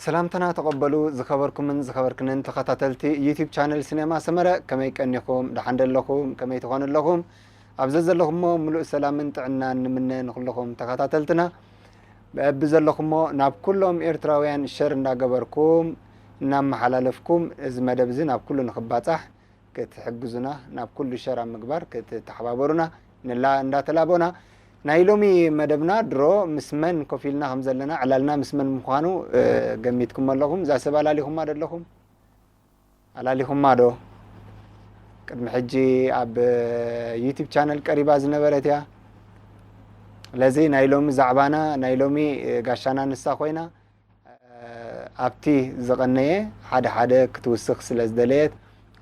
ሰላምታና ተቐበሉ። ዝኸበርኩምን ዝኸበርክንን ተኸታተልቲ ዩቲዩብ ቻነል ሲኔማ ሰመረ፣ ከመይ ቀኒኹም? ደሓን ደለኹም? ከመይ ትኾኑ ኣለኹም? ኣብ ዘዘለኹሞ ምሉእ ሰላምን ጥዕናን ንምነ ንኹልኹም ተኸታተልትና። በብዘለኹሞ ናብ ኩሎም ኤርትራውያን ሸር እንዳገበርኩም፣ እናመሓላለፍኩም፣ እዚ መደብ እዚ ናብ ኩሉ ንኽባጻሕ ክትሕግዙና፣ ናብ ኩሉ ሸር ኣብ ምግባር ክትተሓባበሩና ንላ-፣ እንዳተላቦና፣ ናይ ሎሚ መደብና ድሮ ምስ መን ኮፍ ኢልና ከም ዘለና፣ ዕላልና ምስ መን ምዃኑ፣ እ፣ ገሚትኩም ኣለኹም። እዛ ሰብ ኣላሊኹማ ዶ ኣለኹም? ኣላሊኹማ ዶ? ቅድሚ ሕጂ ኣብ ዩቲዩብ ቻነል ቀሪባ ዝነበረት እያ። ስለዚ ናይ ሎሚ ዛዕባና፣ ናይ ሎሚ፣ እ፣ ጋሻና ንሳ ኮይና፣ እ፣ ኣብቲ ዝቐነየ ሓደ ሓደ ክትውስኽ ስለ ዝደለየት፣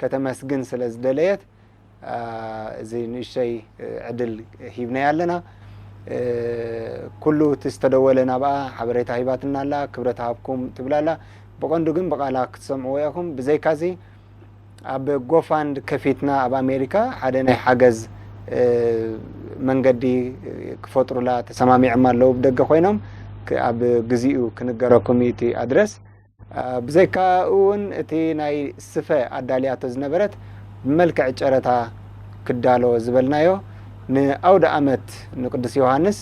ከተመስግን ስለ ዝደለየት፣ እ፣ እዚ ንእሽተይ፣ እ፣ ዕድል ሂብናያ ኣለና። እ፣ ኩሉ እቲ ዝተደወለ ናብኣ ሓበሬታ ሂባትና ኣላ፣ ክብረት ሃብኩም ትብል ኣላ። ብቐንዱ ግን ብቓላ ክትሰምዕዎ ኢኹም። ብዘይካዚ ኣብ ጎፋንድ ከፊትና ኣብ ኣሜሪካ ሓደ ናይ ሓገዝ፣ እ፣ መንገዲ ክፈጥሩላ ተሰማሚዖም ኣለዉ። ብደገ ኮይኖም ክ-፣ ኣብ ግዚኡ ክንገረኩም እዩ እቲ ኣድረስ። እ፣ ብዘይካ እውን እቲ ናይ ስፈ ኣዳልያቶ ዝነበረት ብመልክዕ ጨረታ ክዳሎ ዝበልናዮ ንኣውደ ኣመት ንቅዱስ ዮሃንስ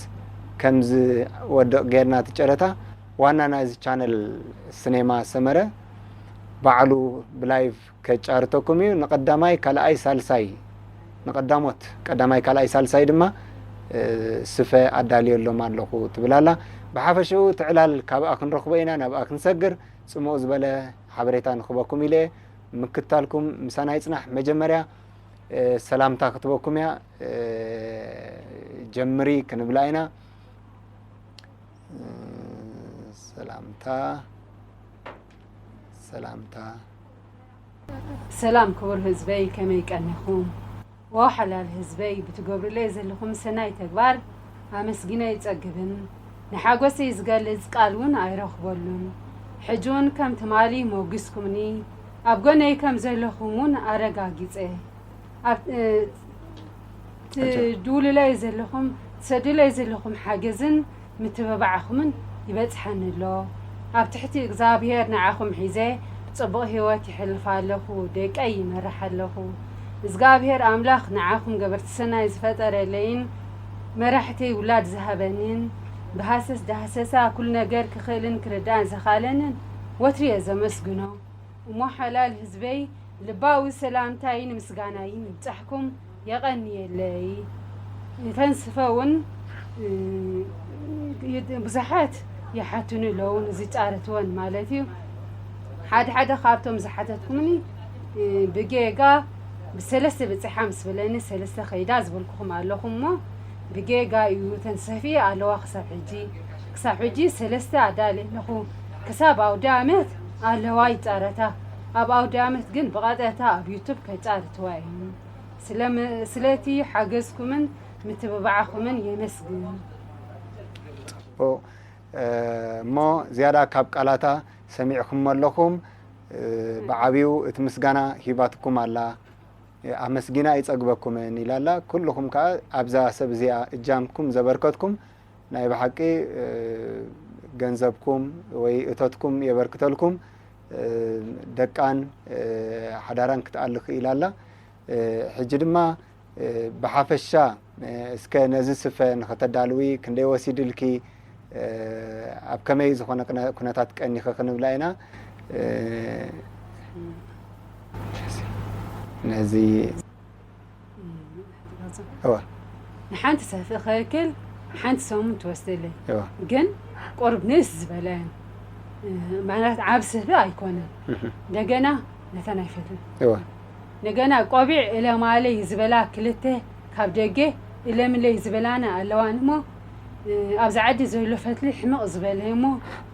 ከም ዝወድቕ ጌርና እቲ ጨረታ ዋና ናይዚ ቻነል ስኔማ ሰመረ ባዕሉ ብላይቭ ከጫርተኩም እዩ። ንቐዳማይ፣ ካልኣይ፣ ሳልሳይ፣ ንቐዳሞት፣ ቀዳማይ፣ ካልኣይ፣ ሳልሳይ ድማ፣ እ፣ ስፈ ኣዳልየሎም ኣለኹ ትብል ኣላ። ብሓፈሽኡ ትዕላል ካብኣ ክንረኽቦ ኢና፣ ናብኣ ክንሰግር፣ ጽምኡ ዝበለ ሓበሬታ ንኽበኩም ኢለ ምክታልኩም ምሳና ይጽናሕ። መጀመርያ፣ እ፣ ሰላምታ ክትበኩም እያ። እ፣ ጀምሪ ክንብላ ኢና። እ፣ ሰላምታ፣ ሰላምታ። ሰላም ክቡር ህዝበይ፣ ከመይ ቀኒኹም? ኦ ሓላል ህዝበይ፣ ብትገብሩለይ ዘለኹም ሰናይ ተግባር ኣመስጊነ ኣይጸግብን። ንሓጎሰይ ዝገልጽ ቃል እውን ኣይረኽበሉን። ሕጂ እውን ከም ትማሊ ሞጒስኩምኒ፣ ኣብ ጎነይ ከም ዘለኹም እውን ኣረጋጊጸ። ኣብ፣ እ፣ ትድውሉለይ ዘለኹም፣ ትሰዱለይ ዘለኹም ሓገዝን ምትብባዕኹምን ይበጽሓኒ ኣሎ። ኣብ ትሕቲ እግዚኣብሔር ንዓኹም ሒዘ ጽቡቕ ህይወት ይሕልፍ ኣለኹ፣ ደቀይ ይመርሕ ኣለኹ። እግዚኣብሔር ኣምላኽ ንዓኹም ገበርቲ ሰናይ ዝፈጠረለይን መራሕተይ ውላድ ዝሃበንን ብሃሰስ ዳህሰሳ ኩሉ ነገር ክኽእልን ክርዳእን ዘኻለንን ወትሩ እየ ዘመስግኖ። እሞ ሓላል ህዝበይ፣ ልባዊ ሰላምታይን ምስጋናይን ይብጻሕኩም፣ የቐንየለይ። እተን ስፈ እውን፣ እ፣ ይ-፣ ብዙሓት ይሓቱኒ ኣለዉ፣ ንዝጫረትወን ማለት እዩ። ሓደ ሓደ ካብቶም ዝሓተትኩምኒ፣ እ፣ ብጌጋ ብሰለስተ በጺሓ ምስ በለኒ፣ ሰለስተ ከይዳ ዝበልኩኹም ኣለኹም እሞ፣ ብጌጋ እዩ ተንሰፊ ኣለዋ ክሳብ ሕጂ። ክሳብ ሕጂ ሰለስተ ኣዳልየ ኣለኹ። ክሳብ ኣውደ ኣመት ኣለዋ ይጻረታ። ኣብ ኣውደ ኣመት ግን ብቐጥታ ኣብ ዩቱብ ከይጻረትዋ እዮም። ስለም-፣ ስለቲ ሓገዝኩምን ምትብባዕኹምን የመስግን። ጽቡቕ። እ፣ እሞ ዝያዳ ካብ ቃላታ ሰሚዕኩሞ ኣለኹም። እ፣ ብዓብዩ እቲ ምስጋና ሂባትኩም ኣላ። ኣመስጊና ኣይጸግበኩምን ኢላ ኣላ። ኩልኹም ከኣ ኣብዛ ሰብ እዚኣ እጃምኩም ዘበርከትኩም ናይ ብሓቂ፣ እ፣ ገንዘብኩም ወይ እቶትኩም የበርክተልኩም። እ፣ ደቃን፣ እ፣ ሓዳራን ክትኣሊ ክኢላ ኣላ። እ፣ ሕጂ ድማ፣ እ፣ ብሓፈሻ፣ እ፣ እስከ ነዚ ስፈ ንኸተዳልዊ ክንደይ ወሲድልኪ? እ፣ ኣብ ከመይ ዝኾነ ቅነ-፣ ኩነታት ቀኒኺ ክንብላ ኢና። እ፣ ነዚ፣ እዋ። ንሓንቲ ሰፍኢ ክእክል ሓንቲ ሰሙን ትወስደለይ። እዋ። ግን ቁሩብ ንእስ ዝበለ፣ እ፣ ማለት ዓብ ስፍኢ ኣይኮነን። እህ። እንደገና ነተን ኣይፈትን። እዋ። እንደገና ቆቢዕ እለማለይ ዝበላ ክልተ ካብ ደገ እለምለይ ዝበላና ኣለዋን እሞ፣ እ፣ ኣብዚ ዓዲ ዘሎ ፈትሊ ሕምቕ ዝበለ እሞ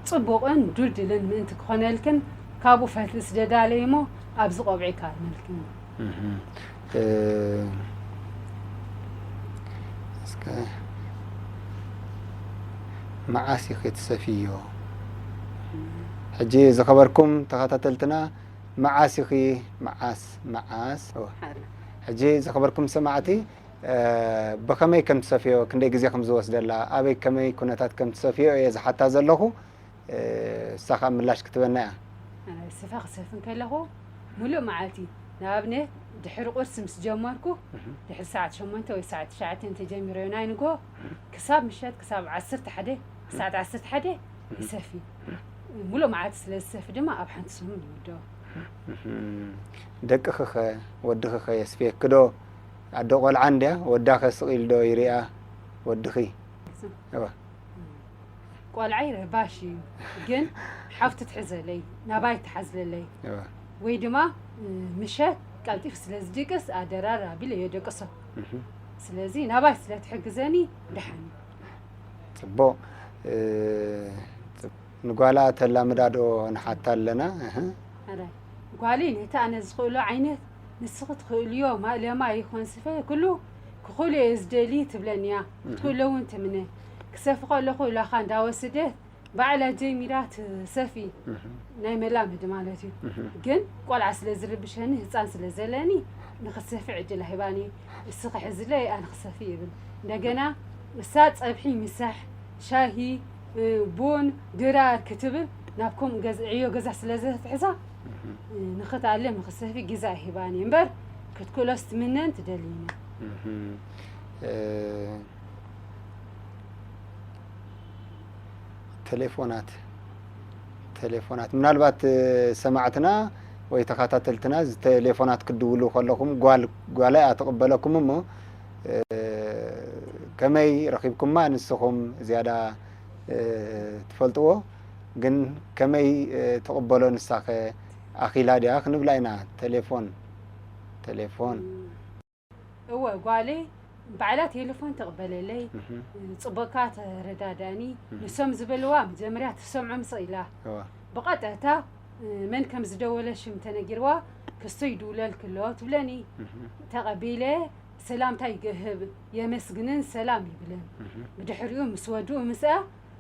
ጽቡቕን ዱልድልን ምእንቲ ክኾነልክን ካብኡ ፈትሊ ስደዳለይ እሞ ኣብዚ ቆብዒ ካልመልክን። እህ። እ፣ እስከ መዓስ ኢኺ ትሰፍዮ? ሕጂ ዝኸበርኩም ተኸታተልትና፣ መዓስ ኢኺ፣ መዓስ፣ መዓስ? እወ። ሓረ። ሕጂ ዝኸበርኩም ሰማዕቲ፣ እ፣ ብኸመይ ከም ትሰፍዮ፣ ክንደይ ግዜ ከም ዝወስደላ፣ ኣበይ ከመይ ኩነታት ከም ትሰፍዮ እየ ዝሓታ ዘለኹ። እ፣ እሳ ኸኣ ምላሽ ክትበና እያ። ኣነ ስፈ ክሰፍን ከለኹ ሙሉእ መዓልቲ፣ ንኣብነት ድሕሪ ቁርሲ ምስ ጀመርኩ፣ ድሕሪ ሰዓት ሸሞንተ ወይ ሰዓት ትሽዓተ እንተጀሚረ ናይ ንግሆ ክሳብ ምሸት ክሳብ ዓሰርተ ሓደ፣ ሰዓት ዓሰርተ ሓደ ይሰፊ። ሙሉእ መዓልቲ ስለ ዝሰፊ ድማ ኣብ ሓንቲ ሰሙን ይውደኦ። ደቅኺኸ፣ ወድኺኸ የስፍየኪ ዶ? ኣደ ቆልዓ እንድያ፣ ወዳኸ ስቕ ኢሉ ዶ ይሪኣ? ወድኺ? እወ። ቆልዓይ ረባሽ እዩ፣ ግን ሓፍቱ ትሕዘለይ፣ ናባይ ትሓዝለለይ። እወ። ወይ ድማ፣ እ፣ ምሸት ቀልጢፉ ስለ ዝድቅስ ኣደራር ኣቢለ የደቅሶ። እህ። ስለዚ ናባይ ስለ ትሕግዘኒ ደሓን እዩ። ጽቡቕ። እ፣ ጽ-፣ ንጓላ ተላምዳ ዶ ንሓታ ኣለና? እህ። ኣረ፣ ጓለይ ነቲ ኣነ ዝኽእሎ ዓይነት ንስኺ ትኽእልዮ፣ ማእለማ ይኹን ስፈ ኩሉ ክኽእሎ እየ ዝደሊ ትብለኒ እያ። ክትክእሎ እውን ትምነ። ክሰፊ ከለኹ ላኻ እንዳወስደት ባዕላ ጀሚራ ትሰፊ። ናይ መላመዲ ማለት እዩ። ግን ቆልዓ ስለ ዝርብሸኒ፣ ህፃን ስለ ዘለኒ ንኽትሰፊ ዕድል ኣይባኒ። እስኺ ሕዝለይ ኣነ ክሰፊ ይብል። እንደገና እሳ ፀብሒ ምሳሕ፣ ሻሂ፣ እ፣ ቡን፣ ድራር ክትብል ናብ ከምኡ ገዛ፣ ዕዮ ገዛ ስለ ዘትሕዛ፣ እ፣ ንኽትኣለ ንኽትሰፊ ግዜ ኣይህባኒ እምበር ክትክእሎስ ትምነን ትደልይን እያ። እ፣ ቴሌፎናት፣ ቴሌፎናት ምናልባት፣ እ፣ ሰማዕትና ወይ ተኸታተልትና እዚ ቴሌፎናት ክትድውሉ ከለኹም ጓል፣ ጓል እያ ትቕበለኩም እሞ፣ እ፣ ከመይ ረኺብኩማ ንስኹም ዝያዳ፣ እ፣ ትፈልጥዎ፣ ግን ከመይ፣ እ፣ ትቕበሎ ንሳኸ ኣኺላ ድያ ክንብላ ኢና። ቴሌፎን፣ ቴሌፎን። እወ፣ ጓለይ ባዕላ ቴሌፎን ትቕበለለይ። እህ። ጽቡቕካ ተረዳዳእኒ። እህ። ንሶም ዝበልዋ መጀመርያ ትሰምዖም ስቕ ኢላ። እወ። ብቐጥታ፣ እ፣ መን ከም ዝደወለ ሽም ተነጊርዋ፣ ክስቶ ይድውለልኪ ኣሎ ትብለኒ። እህ። ተቐቢለ ሰላምታ ይገህብ፣ የመስግንን ሰላም ይብልን። እህ። ብድሕሪኡ ምስ ወድኡ ምስኣ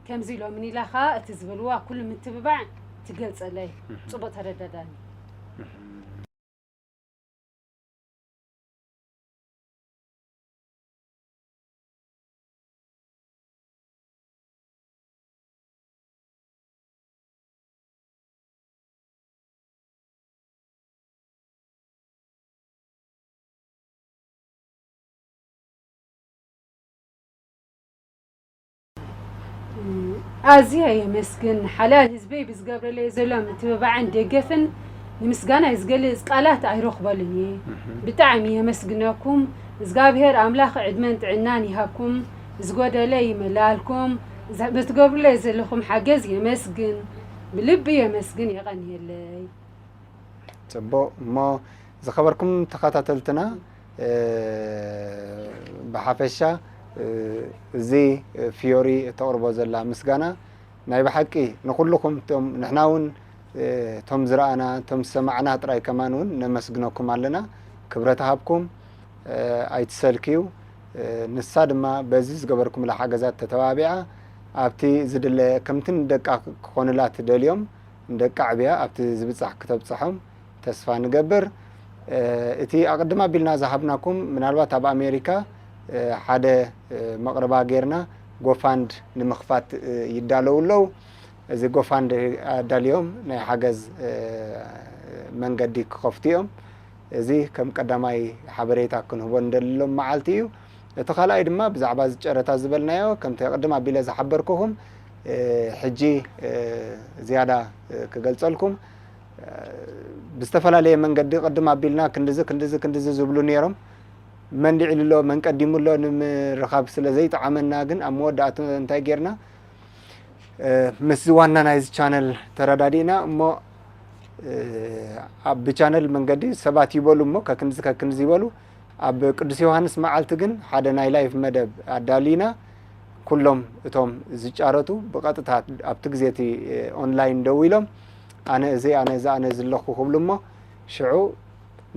ከምዚ ኢሎምኒ ኢላ ኸኣ እቲ ዝበልዋ ኩሉ ምትብባዕ ትገልጸለይ። እህ። ጽቡቕ ተረዳዳእኒ። እህ። ኣዝየ የመስግን። ሓላል ህዝበይ ብዝገብረለይ ዘሎ ምትብባዕን ደገፍን ንምስጋናይ ዝገልጽ ቃላት ኣይረኽበሉን እየ። ብጣዕሚ የመስግነኩም። እግዚኣብሔር ኣምላኽ ዕድመን ጥዕናን ይሃብኩም፣ ዝጎደለ ይመልኣልኩም። ዝ-፣ በትገብሩለይ ዘለኹም ሓገዝ የመስግን፣ ብልቢ የመስግን፣ የቐንየለይ። ጽቡቕ። እሞ ዝኸበርኩም ተኸታተልትና፣ እ፣ ብሓፈሻ፣ እ፣ እዚ ፊዮሪ እተቕርቦ ዘላ ምስጋና ናይ ብሓቂ ንኹልኹም እቶም ንሕና እውን፣ እ፣ እቶም ዝረኣና፣ እቶም ዝሰማዕና ጥራይ ከማን እውን ነመስግነኩም ኣለና። ክብረት ሃብኩም፣ እ፣ ኣይትሰልክዩ። እ፣ ንሳ ድማ በዚ ዝገበርኩምላ ሓገዛት ተተባቢዓ ኣብቲ ዝድለ ከምቲ ንደቃ ክኾኑላ ትደልዮም ንደቂ ኣዕብያ ኣብቲ ዝብጻሕ ክተብጽሖም ተስፋ ንገብር። እ፣ እቲ ኣቐድም ኣቢልና ዝሃብናኩም ምናልባት ኣብ ኣሜሪካ፣ እ፣ ሓደ፣ እ፣ መቕረባ ጌርና ጎፋንድ ንምኽፋት፣ እ፣ ይዳለዉ ኣለዉ። እዚ ጎፋንድ ኣዳልዮም ናይ ሓገዝ፣ እ፣ መንገዲ ክኸፍቱ እዮም። እዚ ከም ቀዳማይ ሓበሬታ ክንህቦ እንደልሎም መዓልቲ እዩ። እቲ ካልኣይ ድማ ብዛዕባ እዚ ጨረታ ዝበልናዮ ከምቲ ቅድም ኣቢለ ዝሓበርኩኹም፣ እ፣ ሕጂ፣ እ፣ ዝያዳ፣ እ፣ ክገልጸልኩም፣ እ፣ ብዝተፈላለየ መንገዲ ቅድም ኣቢልና ክንድዚ፣ ክንድዚ፣ ክንድዚ ዝብሉ ነይሮም። መን ልዒሉ ኣሎ፣ መን ቀዲሙ ኣሎ ንምርኻብ ስለ ዘይጠዓመና ግን ኣብ መወዳእቱ እንታይ ጌርና? እ፣ ምስዚ ዋና ናይዚ ቻነል ተረዳዲእና እሞ፣ እ፣ ኣብ ብቻነል መንገዲ ሰባት ይበሉ እሞ ከክንዚ ከክንዚ ይበሉ። ኣብ ቅዱስ ዮሃንስ መዓልቲ ግን ሓደ ናይ ላይፍ መደብ ኣዳሊና ኩሎም እቶም ዝጫረቱ ብቐጥታ ኣብቲ ግዜ እቲ፣ እ፣ ኦንላይን ደው ኢሎም ኣነ እዚ፣ ኣነ እዚ፣ ኣነ እዚ ኣለኹ ክብሉ እሞ ሽዑ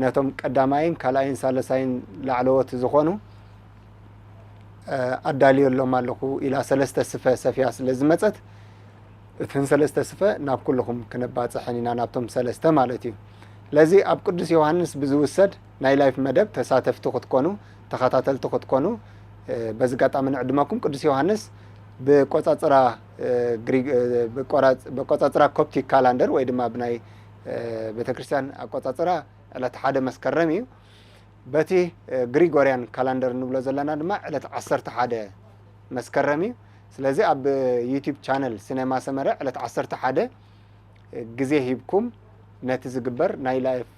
ነቶም ቀዳማይን ካልኣይን ሳልሳይን ላዕለዎት ዝኾኑ ኣዳልየሎም ኣለኹ ኢላ ሰለስተ ስፈ ሰፍያ ስለ ዝመጸት፣ እተን ሰለስተ ስፈ ናብ ኩልኹም ክነባጽሐን ኢና፣ ናብቶም ሰለስተ ማለት እዩ። ስለዚ ኣብ ቅዱስ ዮሃንስ ብዝውሰድ ናይ ላይፍ መደብ ተሳተፍቲ ክትኮኑ፣ ተኸታተልቲ ክትኮኑ፣ እ፣ በዚ ኣጋጣሚ ንዕድመኩም። ቅዱስ ዮሃንስ ብቆጻጽራ ብቆጻጽራ ኮፕቲክ ካላንደር ወይ ድማ ብናይ ቤተክርስትያን ኣቆጻጽራ ዕለት ሓደ መስከረም እዩ። በቲ ግሪጎርያን ካላንደር ንብሎ ዘለና ድማ ዕለት ዓሰርተ ሓደ መስከረም እዩ። ስለዚ ኣብ ዩቲብ ቻነል ሲኔማ ሰመረ ዕለት ዓሰርተ ሓደ ግዜ ሂብኩም ነቲ ዝግበር ናይ ላይፍ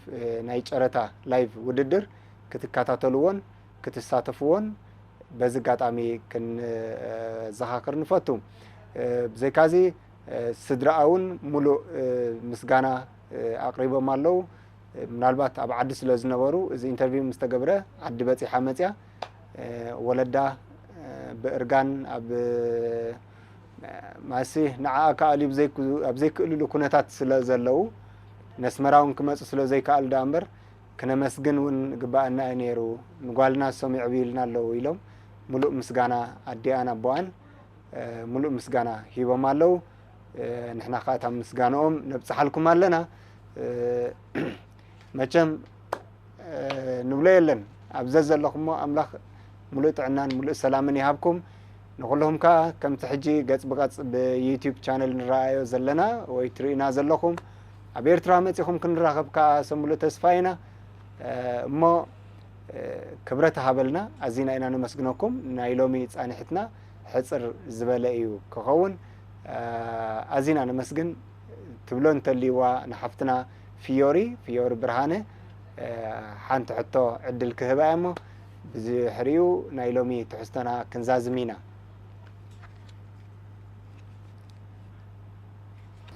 ናይ ጨረታ ላይቭ ውድድር ክትከታተልዎን ክትሳተፍዎን በዚ ኣጋጣሚ ክንዘኻኽር ንፈቱ። ብዘይካዚ ስድራኣ እውን ሙሉእ ምስጋና ኣቕሪቦም ኣለዉ። ምናልባት ኣብ ዓዲ ስለ ዝነበሩ እዚ ኢንተርቪው ምስ ተገብረ ዓዲ በጺሓ መጽያ ወለዳ ብእርጋን ኣብ ማሲ ንዓኣ ክኣልዩ ኣብ ዘይክእልሉ ኩነታት ስለ ዘለዉ ነስመራ እውን ክመፁ ስለ ዘይከኣሉ ደኣ እምበር ክነመስግን እውን ግባኣና እዩ ነይሩ። ንጓልና እሶም የዕብዩልና ኣለዉ ኢሎም ሙሉእ ምስጋና ኣዲኣን ኣቦኣን ሙሉእ ምስጋና ሂቦም ኣለዉ። ንሕና ከዓ እታ ምስጋንኦም ነብፅሓልኩም ኣለና። መቸም ንብሎ የለን። ኣብ ዘዘለኹሞ ኣምላኽ ሙሉእ ጥዕናን ሙሉእ ሰላምን ይሃብኩም። ንኹልኹም ከዓ ከምቲ ሕጂ ገጽ ብቐጽ ብዩቲዩብ ቻነል ንረኣዮ ዘለና ወይ ትርእዩና ዘለኹም ኣብ ኤርትራ መጺኹም ክንራኸብ ከዓ ሰብ ሙሉእ ተስፋ ኢና። እሞ ክብረት ሃበልና፣ ኣዚና ኢና ነመስግነኩም። ናይ ሎሚ ጻንሒትና ሕጽር ዝበለ እዩ ክኸውን። ኣዚና ነመስግን። ትብሎ እንተልይዋ ንሓፍትና ፍዮሪ ፍዮሪ ብርሃነ ሓንቲ ሕቶ ዕድል ክህባ እያ እሞ ብድሕሪኡ ናይ ሎሚ ትሕዝቶና ክንዛዝም ኢና።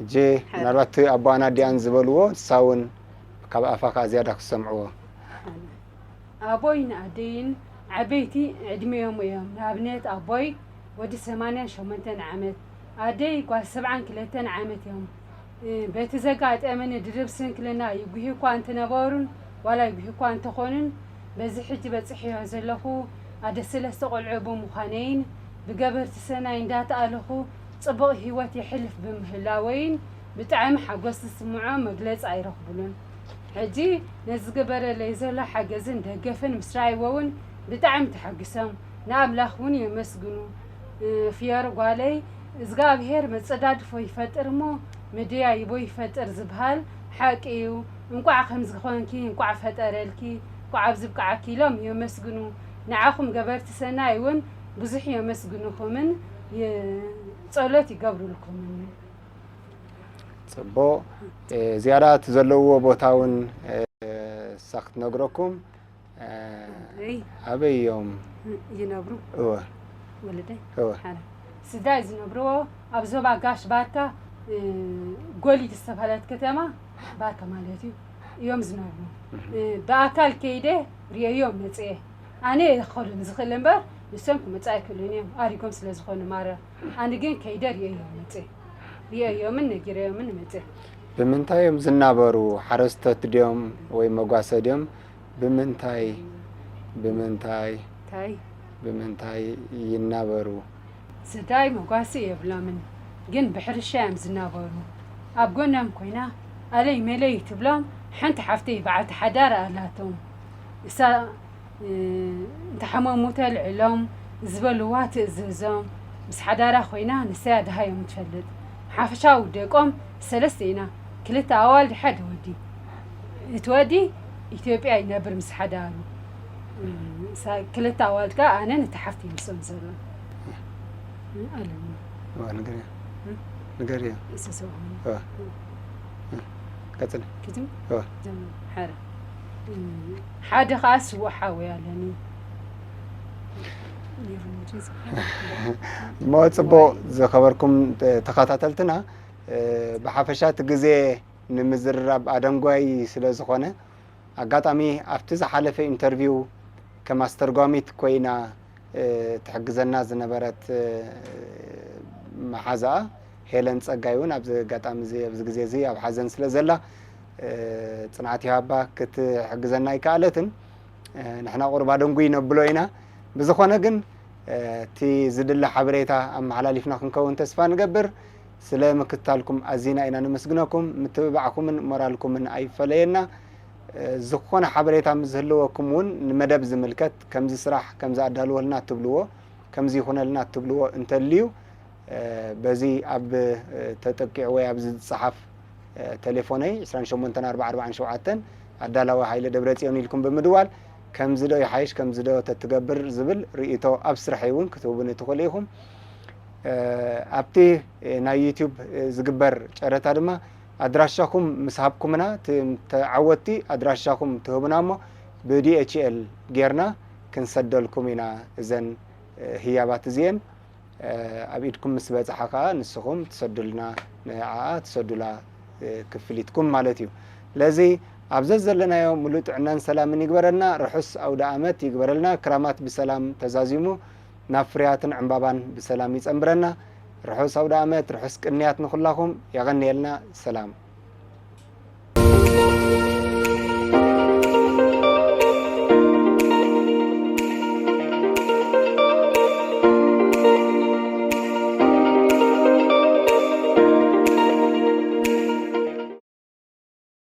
ሕጂ ምናልባት ኣቦኣን ኣዲኣን ዝበልዎ ንሳ እውን ካብ ኣፋ ከዓ ዝያዳ ክሰምዕዎ። ኣቦይን ኣደይን ዓበይቲ ዕድሚኦም እዮም። ንኣብነት ኣቦይ ወዲ ሰማንያን ሸሞንተን ዓመት ኣደይ ጓል ሰብዓን ክልተን ዓመት እዮም። በቲ ዘጋጠመኒ ድርብ ስንክልና ይጉሂ እኳ እንተነበሩን ዋላ ይጉሂ እኳ እንተኾኑን በዚ ሕጂ በፅሕዮ ዘለኹ ኣደ ሰለስተ ቆልዑ ብምዃነይን ብገበርቲ ሰናይ እንዳተኣለኹ ፅቡቕ ህይወት የሕልፍ ብምህላወይን ብጣዕሚ ሓጎስ ዝስምዖም መግለፂ ኣይረኽቡሉን። ሕጂ ነዚ ዝገበረለይ ዘሎ ሓገዝን ደገፍን ምስ ረኣይዎ እውን ብጣዕሚ ተሓጒሶም ንኣምላኽ እውን የመስግኑ። ፍዮሪ ጓለይ እዝግኣብሄር መጸዳድፎ ይፈጥር እሞ ምድያይቦ ይፈጥር ዝበሃል ሓቂ እዩ። እንቋዕ ከምዚ ኾንኪ እንቋዕ ፈጠረልኪ እንቋዕ ኣብዚ ብቅዓኪ ኢሎም የመስግኑ። ንዓኹም ገበርቲ ሰናይ እውን ብዙሕ የመስግኑኹምን ጸሎት ይገብሩልኩምን። ጽቡቕ። ዝያዳ እቲ ዘለውዎ ቦታ እውን እሳ ክትነግረኩም። ኣበይ እዮም ይነብሩ? እወ ወለደይ እወ። ሓረ ስዳይ ዝነብርዎ ኣብ ዞባ ጋሽ ባርካ ጎሊድ ዝተባህለት ከተማ ባርካ ማለት እዩ እዮም ዝነብሩ። ብኣካል ከይደ ርእዮም መፅየ። ኣነ የኸሉን ዝኽእል እምበር ንሶም ክመፁ ኣይክእሉን እዮም ኣሪጎም ስለ ዝኾኑ ማራ። ኣነ ግን ከይደ ርእዮም መፅየ። ርእዮምን ነጊረዮምን መፅየ። ብምንታይ እዮም ዝናበሩ? ሓረስቶት ድዮም ወይ መጓሰ ድዮም? ብምንታይ ብምንታይ ታይ ብምንታይ ይናበሩ? ስዳይ መጓሲ የብሎምን ግን ብሕርሻ እዮም ዝናበሩ። ኣብ ጎኖም ኮይና ኣለይ መለይ ትብሎም ሓንቲ ሓፍተይ በዓልቲ ሓዳር ኣላቶም። እሳ እንተሓመሙ ተልዕሎም ዝበልዋ ትእዝዞም ምስ ሓዳራ ኮይና ንሰያ ድሃዮም ትፈልጥ። ሓፈሻዊ ደቆም ሰለስተ ኢና ክልተ ኣዋልድ ሓደ ወዲ። እቲ ወዲ ኢትዮጵያ ይነብር ምስ ሓዳሩ። ክልተ ኣዋልድ ከዓ ኣነን እቲ ሓፍቲ ምስኦም ዘሎ ኣለኒ። ንገርዮ ንገርዮ እሰሰው ቀፅል ክትም ሓደ ከዓ ስዉእ ሓወይ ኣለኒ። እሞ ፅቡቕ ዝኸበርኩም ተኸታተልትና ብሓፈሻ እቲ ግዜ ንምዝርራብ ኣደንጓይ ስለ ዝኾነ ኣጋጣሚ ኣብቲ ዝሓለፈ ኢንተርቪው ከም ኣስተርጓሚት ኮይና ትሕግዘና ዝነበረት መሓዛኣ ሄለን ፀጋይ እውን ኣብዚ ኣጋጣሚ እዚ ኣብዚ ግዜ እዚ ኣብ ሓዘን ስለ ዘላ ፅንዓት ይሃባ ክትሕግዘና ኣይከኣለትን። ንሕና ቁሩብ ኣደንጉይ ነብሎ ኢና። ብዝኾነ ግን እቲ ዝድለ ሓበሬታ ኣመሓላሊፍና ክንከውን ተስፋ ንገብር። ስለ ምክትታልኩም ኣዚና ኢና ነመስግነኩም። ምትብባዕኩምን ሞራልኩምን ኣይፈለየና። ዝኾነ ሓበሬታ ምስ ዝህልወኩም እውን ንመደብ ዝምልከት ከምዚ ስራሕ ከምዚ ኣዳልወልና ትብልዎ ከምዚ ይኹነልና ትብልዎ እንተልዩ በዚ ኣብ ተጠቂዑ ወይ ኣብዚ ዝጸሓፍ ቴሌፎነይ ዕስራን ሸሞንተን ኣርባዓ ኣርባዓን ሸውዓተን ኣዳላዊ ሃይለ ደብረጽዮን ኢልኩም ብምድዋል ከምዚ ዶ ይሓይሽ ከምዚ ዶ ተትገብር ዝብል ርእይቶ ኣብ ስርሐይ እውን ክትህቡኒ ትኽእሉ ኢኹም። ኣብቲ ናይ ዩቲዩብ ዝግበር ጨረታ ድማ ኣድራሻኹም ምስ ሃብኩምና፣ እቲ ተዓወትቲ ኣድራሻኹም ትህቡና እሞ ብዲኤችኤል ጌርና ክንሰደልኩም ኢና እዘን ህያባት እዚኤን። ኣብ ኢድኩም ምስ በጽሓ ከኣ ንስኹም ትሰዱልና፣ ንዓኣ ትሰዱላ ክፍሊትኩም ማለት እዩ። ስለዚ ኣብ ዘዘለናዮ ሙሉእ ጥዕናን ሰላምን ይግበረልና። ርሑስ ኣውደ ኣመት ይግበረልና። ክራማት ብሰላም ተዛዚሙ ናብ ፍርያትን ዕምባባን ብሰላም ይጸንብረና። ርሑስ ኣውደ ኣመት፣ ርሑስ ቅንያት ንኹላኹም። የቐንየልና። ሰላም።